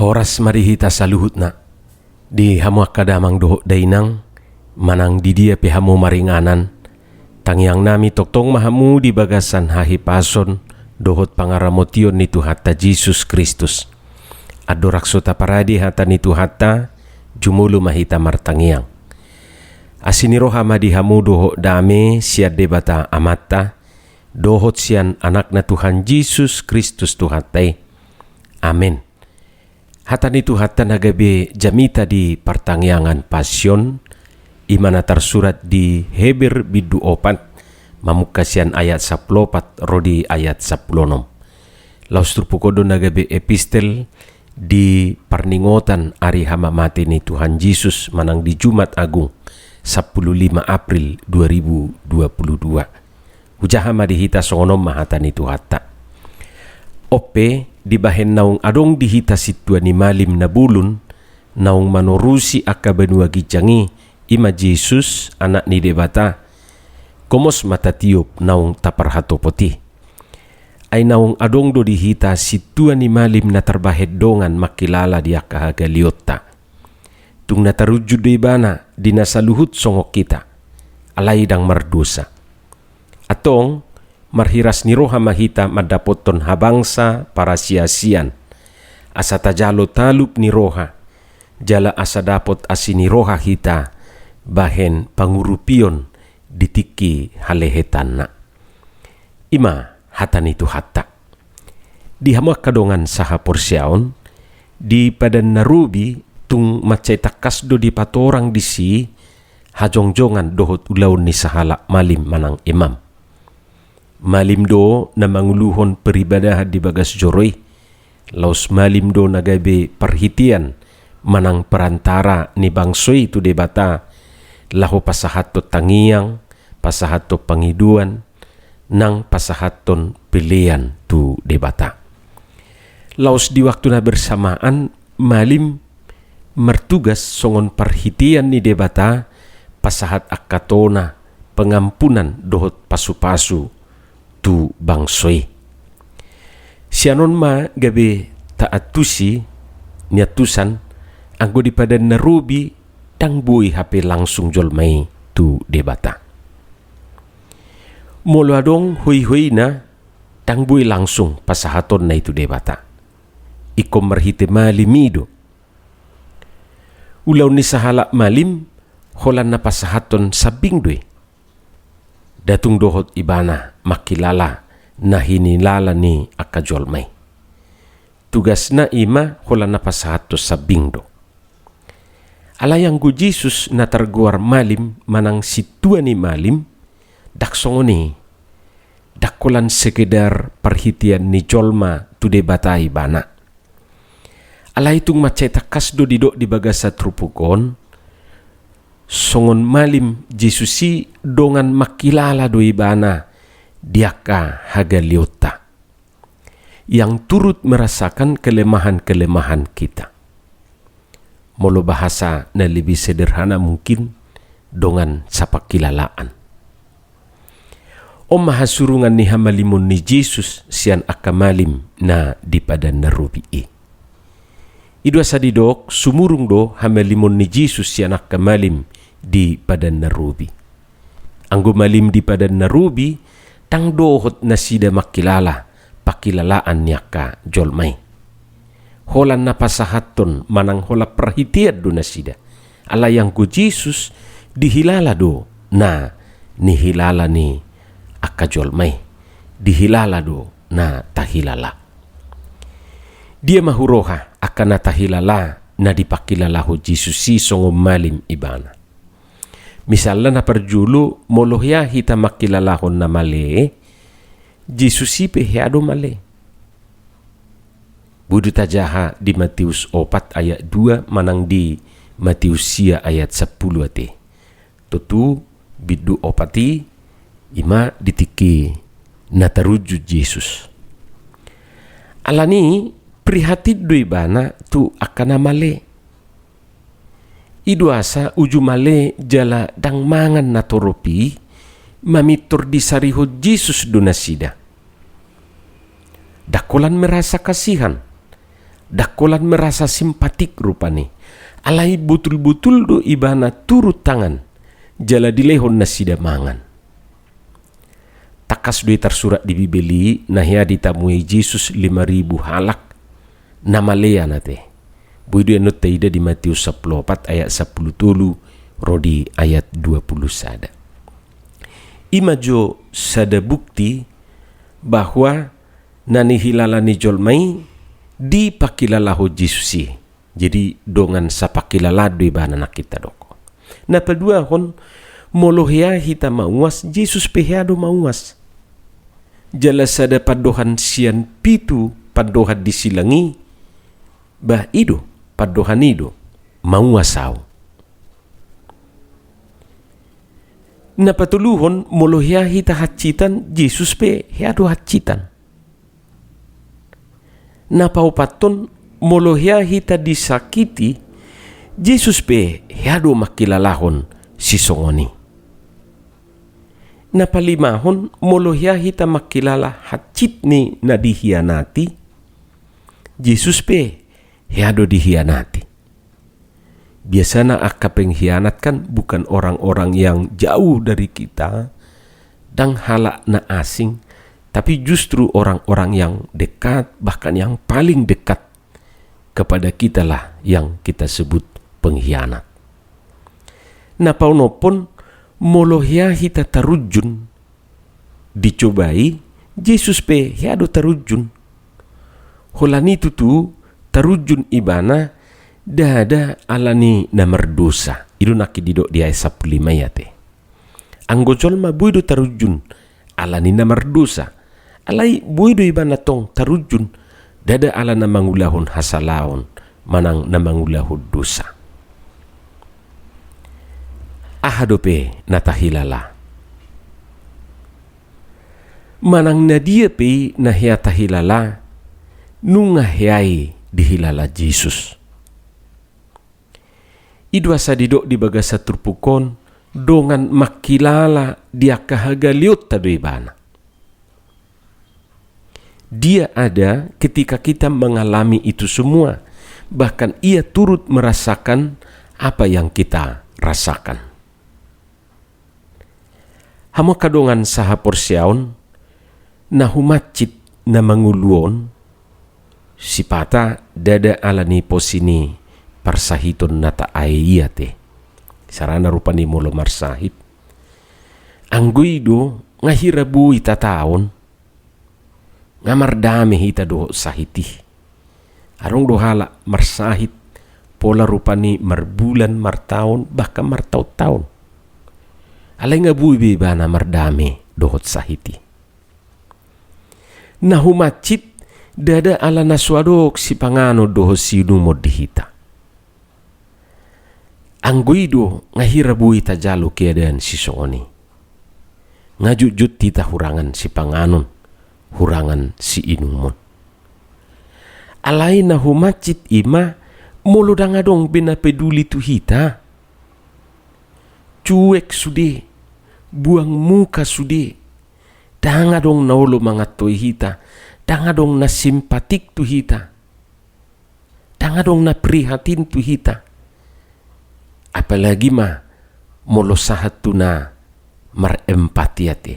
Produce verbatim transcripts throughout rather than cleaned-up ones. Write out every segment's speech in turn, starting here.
Horas ma di hita saluhutna. Di hamu angka damang dohot dainang, manang di dia pe hamu maringanan, tangiangnami tongtong ma hamu di bagasan hahipason dohot pangaramotion ni Tuhanta Jesus Kristus. Andorang so taparade hata ni Tuhanta, jumolo ma hita martangiang. Asi ni roha ma di hamu dohot dame sian Debata Amanta, dohot sian Anakna Tuhan Jesus Kristus Tuhanta i. Amen. Hata ni Tuhanta na gabe jamita di partangiangan Pasion, i ma na tarsurat di Heber bindu opat, mamungka sian ayat sampulu opat ro di ayat sampulu onom. Laos turpuk on do na gabe epistel di parningotan ari hamamate ni Tuhan Jesus manang di Jumat Agung, sampulu lima April dua ribu dua puluh dua. Hujaha ma di hita songon on ma hata ni Tuhanta. On pe, dibahen naung adong di hita sintua ni malim na bulun, naung manorusi angka banua ginjang i, i ma Jesus, Anak ni Debata, gomos ma tatiop naung taparhatopot i. Ai naung adong do di hita sintua ni malim na tarbahen dongan mangkilala di angka hagalionta. Tung na tarunjun do ibana di na saluhut songon hita, alai ndang mardosa. Antong, marhiras ni roha ma hita mandapothon habangsa parasiasian, asa tajalo talup ni roha, jala asa dapot asi ni roha hita bahen pangurupion di tingki halehetanna. I ma hata ni Tuhanta. Di hamu angka dongan sahaporseaon, di Padan na Robi tung mansai tangkas do dipatorang disi hajongjongan dohot ulaon ni sahalak malim manang imam. Malim do na manguluhon peribadahan di bagas joro i. Laos malim do na gabe parhitean manang perantara ni bangso i tu Debata, laho pasahathon tangiang, pasahathon pangidoan, nang pasahathon pelean tu Debata. Laos di waktu na bersamaan, malim martugas songon parhitean ni Debata pasahat angka tona, pengampunan dohot pasupasu tu bangso i. Sian on ma gabe taantusi niantusan, anggo di Padan na Robi ndang boi hape langsung jolma i tu Debata. Molo adong hoihoina, ndang boi langsung pasahatonna i tu Debata. Ingkon marhite malim i do. Ulaon ni sahalak malim holan na pasahathon sambing do i. Nda tung dohot ibana mangkilala na hinilala ni angka jolma i. Tugasna i ma holan na pasahathon sambing do. Alai anggo Jesus na targoar malim manang sintua ni malim, ndang songon i. Ndang holan sekedar parhitean ni jolma tu Debata ibana. Alai tung mansai tangkas do didok di bagasan turpuk on, songon malim Jesus i dongan mangkilala do ibana di angka hagalionta, yang turut merasakan kelemahan-kelemahan kita. Molo bahasa na lebih sederhana mungkin, dongan sapangkilalaan. On ma hasurungan ni hamalimon ni Jesus sian angka malim na di Padan na Robi i. I do asa didok, sumurung do hamalimon ni Jesus sian angka malim di Padan na Robi. Anggo malim di Padan na Robi, ndang dohot nasida mangkilala pangkilalaan ni angka jolma i. Holan na pasahathon manang holan parhitean do nasida. Alai anggo Jesus dihilala do na nihilala ni angka jolma i. Dihilala do na tahilala. Dia ma huroha angka na tahilala na dipangkilalahon Jesus i songon malim ibana? Misalna na parjolo, molo hea hita mangkilalahon na male, Jesus i pe hea do male. Boi do tajaha di Matius opat ayat dua manang di Matius sia ayat sampulu ate. Tontu bindu opat i, i ma di tingki na tarunjun Jesus. Alani prihatin do ibana tu angka na male. I do asa uju male jala ndang mangan natorop i, mamintor disarihon Jesus do nasida. Ndang holan merasa kasihan, Ndang holan merasa simpatik rupani. Alai botul-botul do ibana turun tangan, jala dilehon nasida mangan. Tangkas do i tarsurat di Bibel i, na hea ditamui Jesus lima ribu halak na malea ate. Boi do i annon taida di Matius sampulu opat ayat sampulu tolu ro di ayat dua pulu sada. I ma jo sada bukti bahwa na nihilala ni jolma i dipangkilalahon Jesus i. Jadi dongan sapangkilalaan do ibana nangkin tadok. Na paduahon, molo hea hita mauas, Jesus pe hea do mauas. Jala sada pandohan sian pitu pandohan di silang i, bah i do, pandohan i do, mauas ahu. Na patoluhon, molo hea hita hansitan, Jesus pe hea do hansitan. Na paopathon, molo hea hita disakiti, Jesus pe hea do mangkilalahon sisongon i. Na palimahon, molo hea hita mangkilala hansit ni na dihianati, Jesus pe hea do dihianati. Biasana angka pengkhianat kan bukan orang-orang yang jauh dari kita, ndang halak na asing, tapi justru orang-orang yang dekat, bahkan yang paling dekat kepada kitalah yang kita sebut pengkhianat. Na paonomhon, molo hea hita tarunjun dicobai, Jesus pe hea do tarunjun. Holan i tutu tarunjun ibana ndada ala ni na mardosa. I do nangkin didok di ayat sampulu lima i ate. Anggo jolma boi do tarunjun ala ni na mardosa. Alai boi do ibana tong tarunjun ndada ala na mangulahon hasalaon manang na mangulahon dosa. Aha dope na tahilala? Manang na dia pe i na hea tahilala, nunga hea i dihilala Jesus. I do asa didok di bagasan turpuk on, dongan mangkilala di angka hagaleonta do ibana. Dia ada ketika kita mengalami itu semua, bahkan ia turut merasakan apa yang kita rasakan. Hamu angka dongan sahaporseaon, na humansit na mangolu on, sipata ndada ala ni posi ni parsahiton na taai i ate. Sarana rupani molo marsahit. Anggo i do nga hira boi tataon, nga mardame hita dohot sahit i. Adong do halak marsahit pola rupani marbulan, martaon, bahkan martaon-taon. Alai nga boi be ibana mardame dohot sahit i. Na humansit ndada ala na so adong sipanganon dohot siinumon di hita. Anggo i do nga hira boi tajalo keadaan sisongon i. Nga jotjot hita hurangan sipanganon, hurangan siinumon. Alai na humansit i ma molo ndang adong be na peduli tu hita. Cuek sude, buang muka sude. Ndang adong na olo manganhoi hita, ndang adong na simpatik tu hita, ndang adong na prihatin tu hita. Apalagi ma molo sahat tu na marempati ate.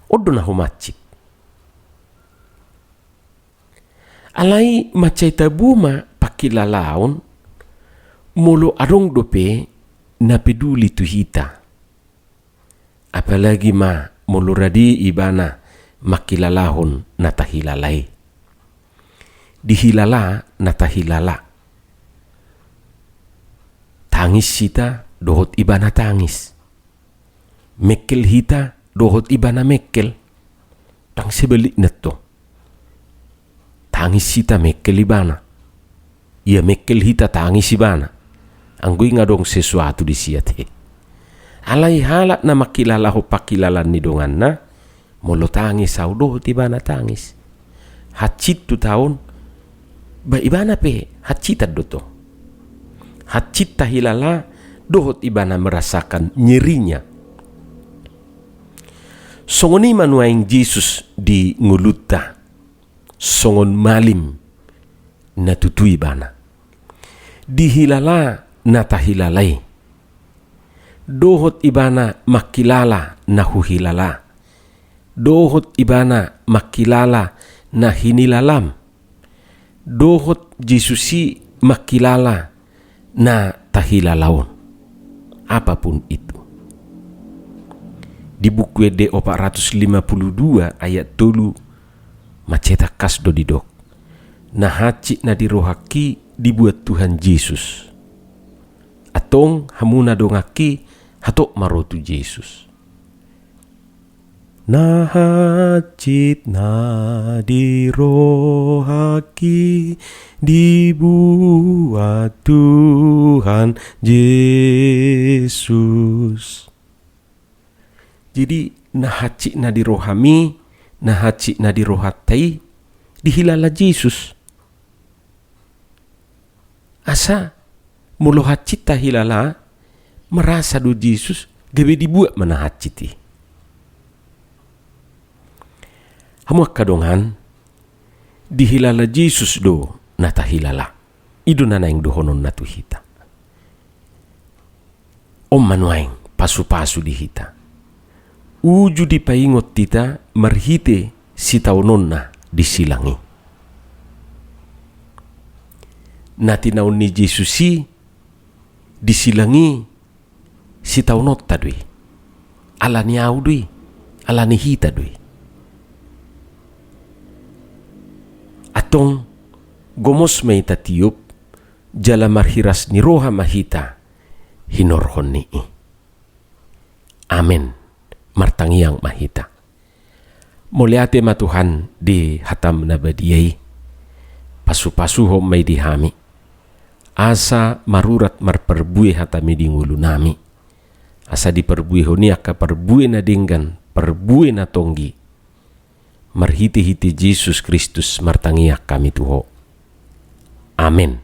On do na humansit. Alai mansai tabo ma pangkilalaon molo adong dope na peduli tu hita. Apalagi ma molo rade ibana mangkilalahon na tahilala i. Dihilala na tahilala. Tangis hita dohot ibana tangis. Mengkel hita dohot ibana mengkel. Ndang sebalikna to. Tangis hita mengkel ibana. Ia mengkel hita tangis ibana. Anggo i nga adong sesuatu disi ate. Alai halak na mangkilalahon pangkilalaan ni donganna, molo tangis ahu dohot ibana tangis. Hansit tu taon, ba ibana pe hansitan do to. Hansit tahilala dohot ibana merasakan nyerinya. Songon i ma nuaeng Jesus di ngolunta. songon malim na tutu ibana. Dihilala na tahilala i. Dohot ibana mangkilala na huhilala. Dohot ibana mangkilala na hinilalam. Dohot Jesus i mangkilala na tahilala on. Apapun itu. Di buku Ende opat ratus lima puluh dua ayat tolu, mansai tangkas do didok: Na hansit na di rohangki dibuat Tuhan Jesus. Antong hamu na donganki, hatop ma ro tu Jesus. Na hansit na di rohangki dibuat Tuhan Jesus. Jadi, na hansit na di rohami, na hansit na di rohanta i, dihilala Jesus. Asa molo hansit tahilala, merasa do Jesus, gabe dibuat ma na hansit i. Hamu angka dongan, dihilala Jesus do na tahilala. I do na naeng dohononna tu hita. On ma nuaeng pasupasu di hita. Uju dipaingot hita marhite sitaononna di silang i. Na tinaon ni Jesus i di silang i sitaononta do i. Ala ni ahu do i, ala ni hita do i. Antong gomos ma i tatiop, jala marhiras ni roha ma hita hinorhon ni i. Amen. Martangiang ma hita. Mauliate ma Tuhan di hataM na badia i. Pasupasuhon ma i di hami, asa marurat marparbue hataMi di ngolunami, asa diparbuehon i angka parbue na denggan, parbue na tonggi. Marhitehite Jesus Kristus martangiang hami tu Ho. Amen.